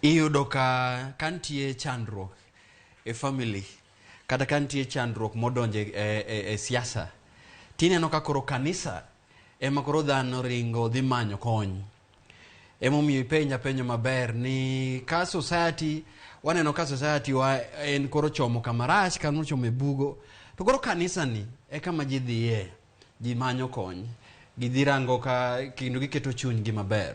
Iyudo ka ka nitie chandruok e family kata ka nitie chandruok modonjo e siasa, tineno ka koro kanisa ema koro dhano ringo dhi manyo kony. Emomiyo ipenja penjo maber ni ka society waneno ka society wa en koro chomo kama rach kama ochomo e bugo to koro kanisa ni e kama ji dhiye ji manyo kony gidhi rango ka kendo giketo chunygi maber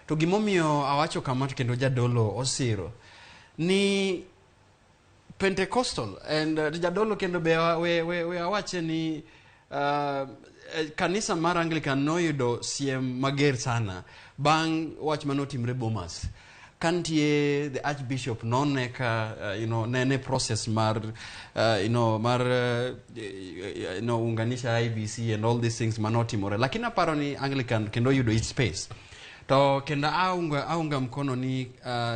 to gimomiyo awacho kama to kendo jadolo osiro ni Pentecostal and jadolo kendo be we awache ni kanisa mar Anglican noyudo siem mager sana bang' wach manotimre Bomas ka nitie the archbishop none ka nene process mar mar unganisha IEBC and all these things manotimore, lakini aparo ni Anglican kendo oyudo its space to kendo aunga mkono ni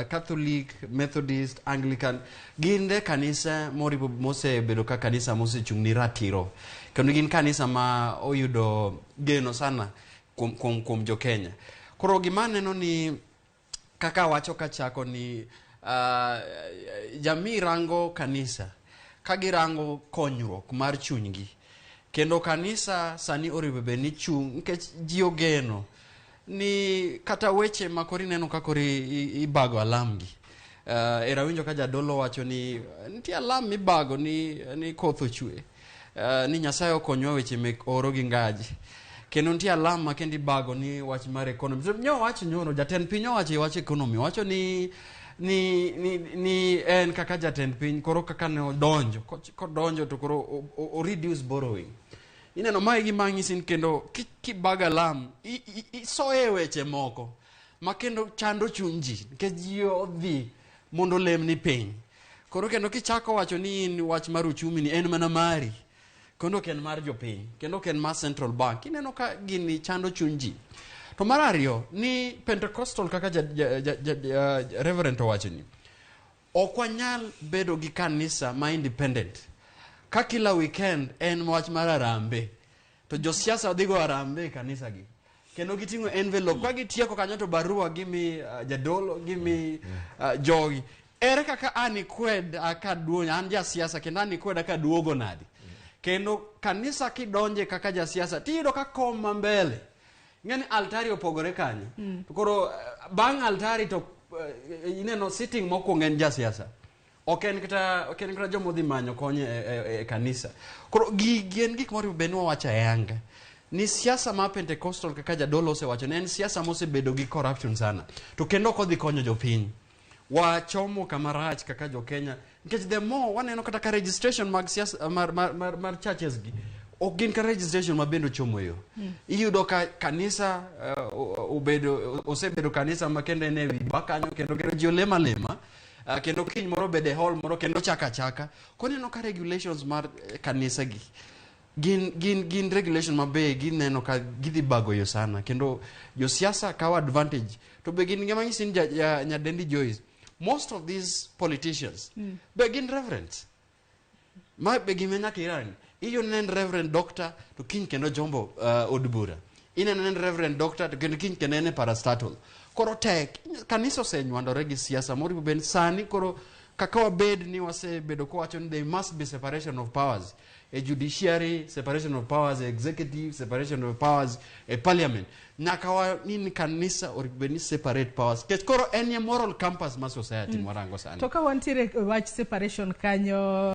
Catholic, Methodist, Anglican gin de kanisa moripo mosebedo ka kanisa mosechung' ni ratiro kendo gin kanisa ma oyudo geno sana kuom jo Kenya. Koro gima aneno ni kaka wacho kachako ni jamii rango kanisa ka girango konyruok mar chunygi kendo kanisa sani oriwo bed ni chung' nikech ji ogeno ni kata weche ma koro ineno ka koro ibago alam gi era winjo ka jadolo wacho ni nitie alam mibago ni koth ochwe, ni Nyasaye okonywa weche mek oro gi ngaji, kendo nitie alam ma kendo ibago ni wach mar economy. So, nyo wacho nyoro jatend piny owacho e wach economy, wacho ni en kaka jatend piny koro kaka ne odonjo kodonjo to koro o reduce borrowing. Ineno mae gima ng'isi ni kendo kibago alam isoye weche moko ma kendo chando chuny ji nikech ji odhi mondo olem ni piny. Koro kendo kichako wacho ni in wach mar uchumi ni en mana mari kendo ok en mar jopiny kendo ok en mar central bank, ineno ka gini chando chuny ji. To mar ariyo ni Pentecostal kaka ja reverend owacho ni ok wanyal bedo gi kanisa ma independent ka kila weekend en wach mar arambe to josiasa dhi go arambe e kanisa gi kendo giting'o envelope ka gitieko kanyo to barua gimi jadolo gimi jogi. Ere kaka an ikwed akaduo an jasiasa kendo an ikweda kaduogo nadi kendo kanisa kidonje kaka jasiasa tiyudo ka kom ma mbele ing'e ni altari opogore kanyo to koro bang' altari to ineno sitting mokwongo en jasiasa ok en kata joma odhi manyo kony e kanisa. Koro gigi en gik moriwo bed ni wawacho ayanga ni siasa mar Pentecostal kaka jadolo osewacho ne en siasa mosebedo gi corruption sana to kendo ok odhi konyo jopiny. Wachomo kama rach kaka jo Kenya nikech the more waneno kata ka registration mag siasa mar churches gi ok gin ka registration ma bende ochomo yo. Iyudo ka kanisa obedo osebedo kanisa ma kendo en e wi ba kanyo kendo ji olemo alema kendo kiny moro bede hall moro kendo chaka achaka. Koro ineno ka regulations mar kanisa gi gin regulation mabe gineno ka gidhi bago yo sana kendo josiasa kawo advantage to be gin gima nyisi ni nyadendi Joyce, most of these politicians be gin reverends ma be gima nyaka irang iyudo ni en reverend doctor to kiny kendo jombo od bura, ineno ni en reverend doctor to kendo kiny kendo en e parastatal. Koro tek kanisa osenywandore gi siasa moriwo bed sani koro kaka wabed ni wasebedo kowacho ni there must be separation of powers e judiciary, separation of powers e executive, separation of powers e parliament, nyaka wa ni kanisa onego bed ni separate powers nikech koro en e moral compass mar society mwarango sani. To ka wantiere e wach separation kanyo.